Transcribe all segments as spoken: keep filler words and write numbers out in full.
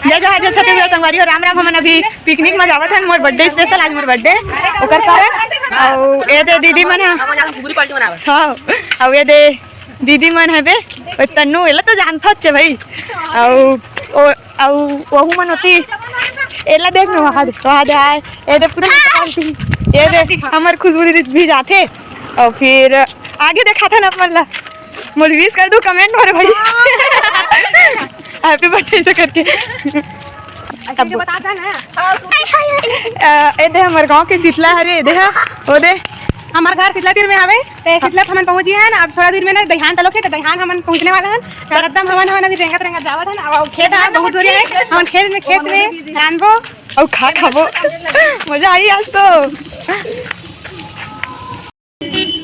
जय जोहार, जय छत्तीसगढ़ संगवारी हो, राम राम। हमन अभी पिकनिक में जावत हन, मोर बर्थडे स्पेशल, आज मोर बर्थडे, ओकर कारण। अउ ए दे दीदी मन ह, हाँ, अउ ए दे दीदी मन हवे, ओ तन्नू, एला तो जानथच भाई। अउ ओ, अउ ओहू मन होती, एला देख न, वहाँ दे, वहाँ दे आए, ए दे पूरा निकालती, ए दे हमर खुशबू दीदी भी जाथे। अउ फिर आगे देखाथन आप मन ला, मोर विश कर दू कमेंट में भाई। हैप्पी बर्थडे से करके। अच्छा, अब ये बता दे ना। अ, ए दे हमर गांव के शीतला हरे, ए दे हा, ओ दे। हमर घर शीतला तीर में हवे, ते शीतला हमन पहुंची हन। अब थोड़ा देर में ना दहियान तलोक हे, तो दहियान हमन पहुंचने वाला हन। तो एकदम हमन, हमन अभी रेंगत रेंगत जावत हन। अब खेत है बहुत दूर है, हमन खेत में, खेत में रांधबो अउ खा खाबो। मजा आई आज तो।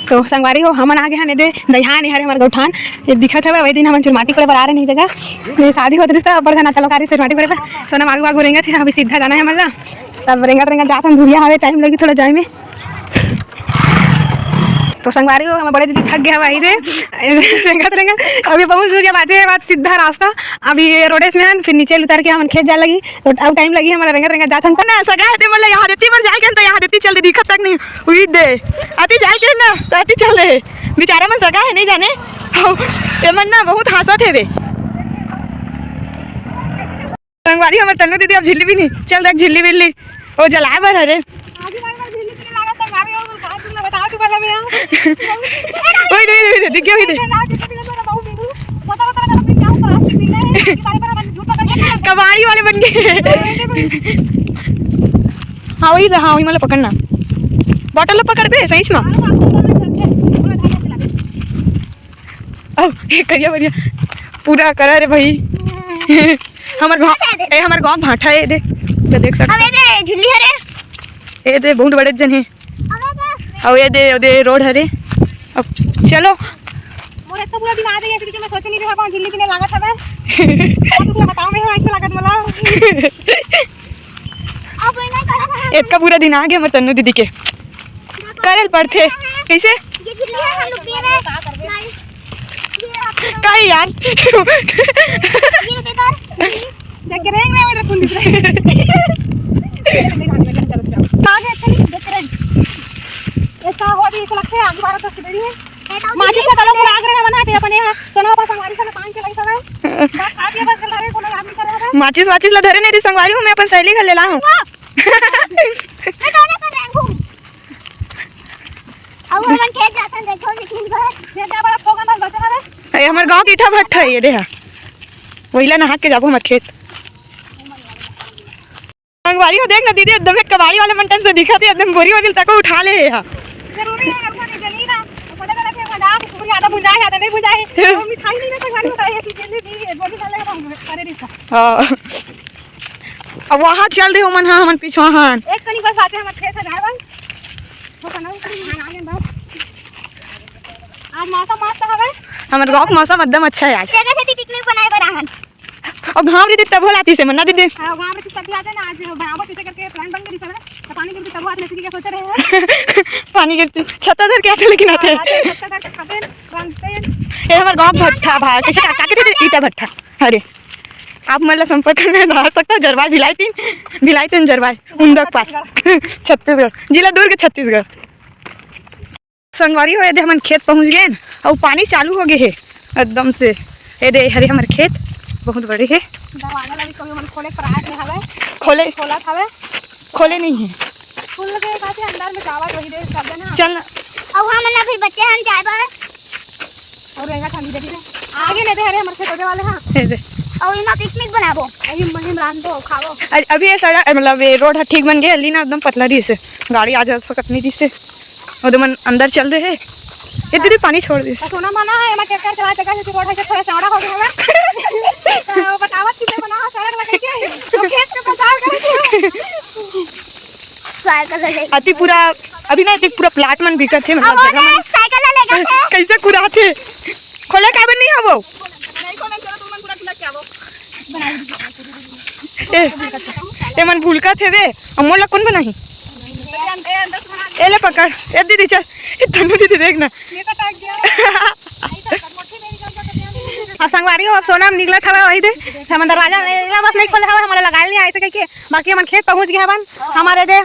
तो संगवारी हो, हमन आ गे हन एदे दइहान, ए हरे हमर गौठान। ये दिखत हवे, वही दिन हमन चुरमाटी करे बर आ रहे नहीं जगह, ये शादी होत रिस त अब्बड़ झन चलो कारी चुरमाटी करे बर। सोनम आगू आगू रेंगत हे, अभी सीधा जाना है हमन ला। तब रेंगत रेंगत जात हन, दुरिहा हवे, टाइम लगी थोड़ा जाए में। तो संगवारी हो, हमर बड़े दीदी थक गए हवे, वही दे रेंगत रेंगत अभी बहुत दूरिहा बाचे हे, बाद सीधा रास्ता। अभी ये रोडेस में हन, फिर नीचे उतर के हमन खेत जाए लगी। तो अब टाइम लगी हमारा रेंगत रेंगत जात हन। ना सगा हे ते, मतलब यहाँ देती बर जाए के, तो यहाँ देती चल दे, दिखत तक नहीं हुई दे। अति जाए के ना, तो अति चल दे। बेचारा मन सगा हे, नहीं जाने। हौ, ये मन ना बहुत हंसत हे बे। संगवारी हमर तन्नू दीदी अब झिल्ली भी नहीं, चल देख झिल्ली बिल्ली, वो जलाए बर हरे। आज ही बार झिल्ली बिल्ली लागत है, मारे और बात तुमने बताओ, तू बोला मैं। ओए रे, ओए रे, दिख गया, ओए रे। कबाड़ी वाले बन गए। हाँ, वही रहा, वही मतलब पकड़ना। बॉटल ला पकड़ बे, सही में। अब ये करिया बढ़िया पूरा करा रे भाई। हमर गाँव, ए, हमर गाँव भाठा है, दे, तो देख सकते। अबे दे, झिल्ली हरे। ए दे, बहुत बड़े जन है। अउ ये दे, ये दे रोड हरे। अब चलो। मोर इतना पूरा दिन आ गया, इसलिए मैं सोचे नहीं रहा कौन झिल्ली पीने लागत हवे। अब तुमको बताओ, मैं ऐसे लागत मला। अब मैं नहीं करा था। इतना पूरा दिन आ गया मैं तन्नू दीदी के। करल पड़थे। कैसे? ये झिल्ली है, हम लोग पी रहे हैं। नहीं। ये आप का यार? ये देखो। देख के रेंग रहे हैं, मेरे खून दिख रहे हैं। कहाँ गए थे? देख के रेंग। ऐसा हो भी, ऐसा लगता है, आगे बारह दस की देरी है। माचिस का कलम पूरा आग रहा बना थे अपने यहाँ। सोना पास हमारी से पानी चलाई सब है। बस आप ये बस चल रहे, कोनो याद नहीं कर रहा था। माचिस वाचिस ला धरे नहीं रही संगवारी हूँ, मैं अपन सहेली घर ले ला हूँ। मैं गाना कर रहा हूँ। अब हमन खेत जाथन, देखो, लेकिन बस ये क्या बड़ा फोगा मत बचा है। ए, हमर गाँव के ईटा भट्ठा है, ये देहा। वहीला नहा के जाबो हमर खेत। संगवारी हो, देख ना दीदी, एकदम एक कबाड़ी वाले मन टाइप से दिखत हे, एकदम बोरी वोरी तको उठा ले हे हा। जरूरी है, अब नहीं जली ना। पता चला कि मजाक, पूरी आधा भुंजा है, आधा नहीं भुंजा है। वो मिठाई नहीं ना, संगवारी बताई, ऐसी जली भी है, बोरी वाले का हम करे रिश्ता। हाँ। अब वहाँ चल दे, ओमन, हाँ, हमन पिछवा, हाँ। एक कनी बस आते, हमर खेत है, जाए बस। आज मौसम मस्त हवे। हमर गाँव के मौसम एकदम अच्छा है आज। जगह से पिकनिक बनाए बर आहन। अउ घाम रहितिस तभो लातिस हे मन ना दीदी। हाँ, घाम रहितिस तभो आते ना, आज बनाबो पीछे करके प्लान बन गई सब। तो पानी गिरती तभो आते, इसी के सोच रहे हैं। पानी गिरती, छत्ता धर के आते लेकिन आते। हाँ, आते, छत्ता धर के खाते, बांधते। ये हमर गाँव भट्ठा भाई, कैसे का, का कहिथे ईटा भट्ठा। अरे, आप मन ला संपर्क में रह सकता, जरवाय भिलाई तीन, भिलाई तीन जरवाय, उंदक पास, छत्तीसगढ़, जिला दुर्ग, छत्तीसगढ़। संगवारी हो, ये दे हमन खेत पहुंच गए न, अउ पानी चालू हो गए हे एकदम से। ये दे हरे हमर खेत बहुत बड़े हे। दरवाजा ला भी कभी हमन खोले पर आज में हवे। खोले, खोला हवे। खोले नहीं है। खुल गए काहे अंदर में जावा वही दे सब ना। चल ना। अब हम ना फिर बच्चे हम जाए बाहर। और रहेगा ठंडी देखी दे। आगे नहीं दे हरे हमर खेत होने वाले हाँ। ये दे। और इमा पिकनिक बनाबो। अभी महीम रांधो खाबो। अ-, अभी ये सड़क, मतलब ये रोड है ठीक बन गया, लीना एकदम पतला रही से। गाड़ी आ जा सकत नहीं रही से। ओदे मन अंदर चल रहे हैं। ये दीदी पानी छोड़ दे। सोना मना है, मैं ट्रैक्टर चला चुका है, क्योंकि रोड है, थोड़ा चौड़ा हो गया है। तो बतावत किसे बना, सड़क लगे के, तो खेत के प्रचार करे के। साइकिल ले अति पूरा, अभी ना, अति पूरा प्लाट मन बिकत हे, मतलब, अब जगह मन। साइकिल ले लेगा थे। कैसे कुराथे? खोले काबर नहीं हवो? ए, ए मन भूलका थे बे, अमोल ला कौन बनाही? ए ले पकड़, ए दीदी चल, ए तन्नू दीदी देख ना। अब संगवारी हो, अब सोनम निकलत हवय वही दे। हमन दरवाजा एला बस नहीं खोले हवय, हमन ला लगाए नहीं आए से कहिके। बाकी हमन खेत पहुंच गए हवन। हमर ए दे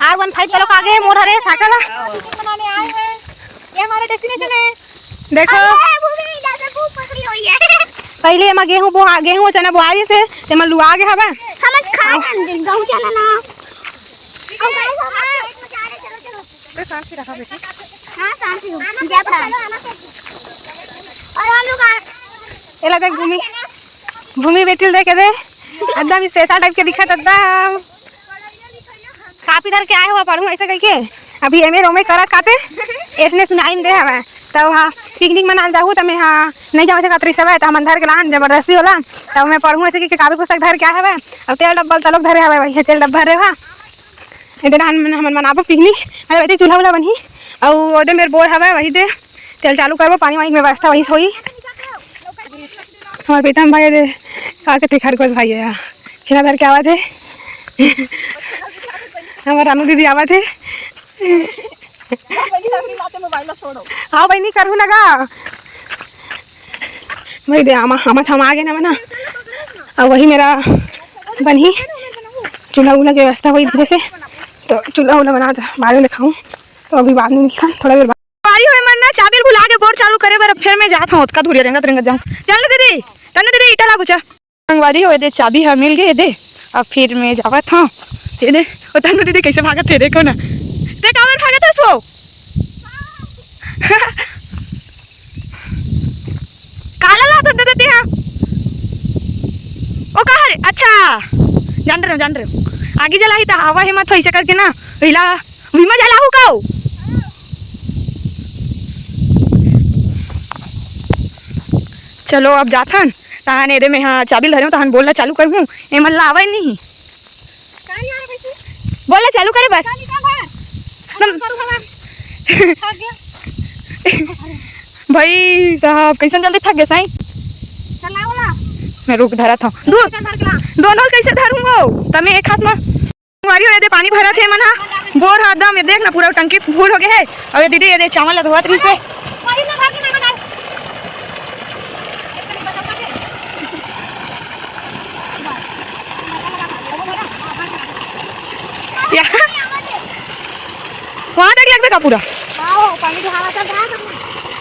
आर वन फाइव चलो आगे मोर हरे साइकिल ह। ये हमारा डेस्टिनेशन है। देखो। अरे, वो भी इधर से खूब पकड़ी हुई है। पहले एमा गेहूं बोआ, गेहूं चना बोआ जैसे, तेमा लुआ गे हवय। हमन खाए हम दिन गहूं चना ना। अब गाइस, हम आपको एक मजा आ रहा है, चलो, चलो। बे, शांत से रखा बेटी। हाँ, शांत से हूँ। जय प्रभु। और हम लोग आ- एला देख भूमि, भूमि बेटी ल देख दे, एकदम स्पेशल टाइप के दिखत एकदम। कापी धर के आए हो पढ़ू ऐसे कहिके। अभी एमे रोमे करत कापे, इसने सुनाई दे हवे। तब हाँ, पिकनिक मनाल जाहू त मैं हाँ नहीं जाऊँ से कतरी सब है, त हमन धर के लान जबरदस्ती होला। तब मैं पढ़ू ऐसे कहिके कापी पुस्तक धर के आए हवे। अब तेल डब्बा चलोक धरे हवे, वही तेल डब्बा रे हा। एदे हमन, हमन मनाबो पिकनिक। अरे, वही चूल्हा उल्हा बनही। अउ ओदे मेर बोर हवय, वही दे तेल चालू करबो, पानी वानी के व्यवस्था वही से होही। हमर प्रीतम भाई दे का कथे, खरगोश भाई हे, छेना धर के आवत हे। हमर रानू दीदी आवत हे। हाँ बहिनी, करहू लगा। वही दे आमा, आमा छमा आगे ना बना। अब वही मेरा बनही चूल्हा उल्हा के व्यवस्था होई धीरे से, तो चूल्हा उल्हा बना बाद में दिखाऊं। तो अभी बाद में मिलता है, थोड़ा देर बाद। पारी होए मन ना चाबी ल भुला के बोर चालू करे बर, अब फेर मैं जात हूँ, ओतका धुरिया रेंगत रेंगत जाऊँ। चल ना दीदी, चल ना दीदी, ईटा ला बुचा। संगवारी हो, एदे चाबी ह मिल गे एदे, अब फिर मैं जावत हूँ। एदे, ओ तन्नू दीदी कैसे भागत हे, देखो ना। ते काबर भागत हस वो? काला ला तन्नू दीदी, हाँ। ओ कहा रे? अच्छा, जान रहे हो, जान रहे हो। आगी जलाही त हवा हे मत होइसे करके ना, हिला भीमा जलाहू काऊ। चलो अब जाथन, तहान एदे में हाँ चाबी ल धरे हूँ, तहान बोल ला चालू करहूँ, एमन ला आवय नहीं। बोल ला चालू करे बस। भाई साहब, कैसन जल्दी थक गए साईं। मैं रुक धरा था। दो, दोनों कैसे धरूंगा? तमे एक हाथ में। संगवारी हो, एदे पानी भरत हे मन हा। बोर हा एकदम, ये देख ना, पूरा टंकी फुल हो गए हे। अउ ये दीदी, एदे चावल ला धोवत रहिस हे। या। वहाँ तक लगबे का पूरा?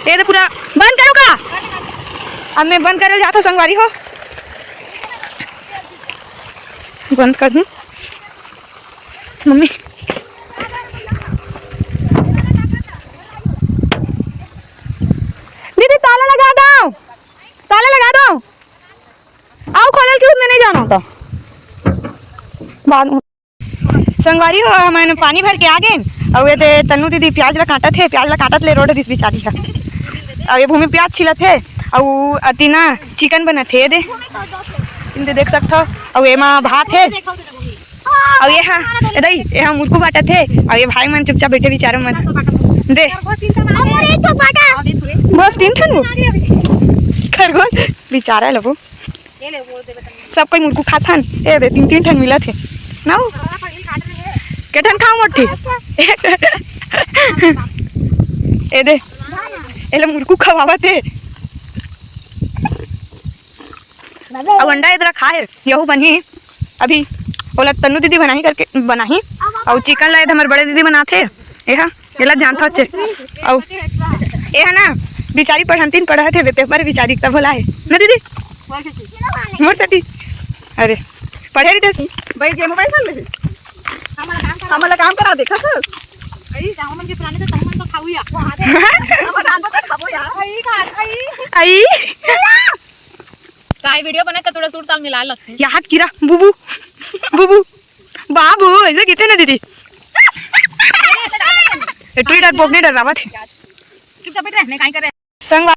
एदे पूरा बंद करो का? अब मैं बंद करे जात हूँ संगवारी हो। बंद कर दूँ। मम्मी। दीदी, ताला लगा दो, ताला लगा दो। आओ, खोलल के उसमें नहीं जाना होता। बाद में। संगवारी हो, हमन पानी भर के आ गेन। अउ एदे तन्नू दीदी प्याज ला काटत हे, प्याज ला काटत ले रोड दिस बिचारी ह। अउ ये भूमि प्याज छिलत हे, अउ अतिना चिकन बनत हे एदे। एदे देख सकथव, अउ एमा भात हे, अउ ये हा, ए दई, ये हा मुरकू बांटत हे, अउ ये भाई मन चुपचाप बैठे बिचारा मन। दे। बस तीन ठन वो। खरगोश बिचारा लगो। सब कोई मुरकू खाथन। ए दे, तीन तीन ठन मिलत हे। ना वो? के ठन खाओ मोटी? ए दे, एला मुरकू खवावत हे। अब अंडा इधर खा हे। यहू बनही। अभी ओला तन्नू दीदी बनाही करके बनाही। अउ चिकन ला हमर बड़े दीदी बनाथे। एहा, एला जानथो अच्छे। अउ एहा ना, बिचारी पढ़ंतीन पढ़त हे, पेपर बिचारी तब बोला हे। ना दीदी? मोर सेती। अरे, पढ़े रहिते। भाई, जे मोबाइल खोल ले। हमला काम करा। हमला काम करा, देखा तो। अरे, गाँव मन के पुराने तो तहु मन तो खाऊ या। हमर रांधा तो खाबो यार। आई, का आई? आई। काय वीडियो बना के थोड़ा सुर ताल मिला लगथे। याद किरा, बुबू, बुबू, बाबू, ऐसे किथे ना दीदी। ए, तू ही डर, बोकने डर रहा थी। चुपचाप बैठ रहे, नहीं काई कर रहे। संगवा-,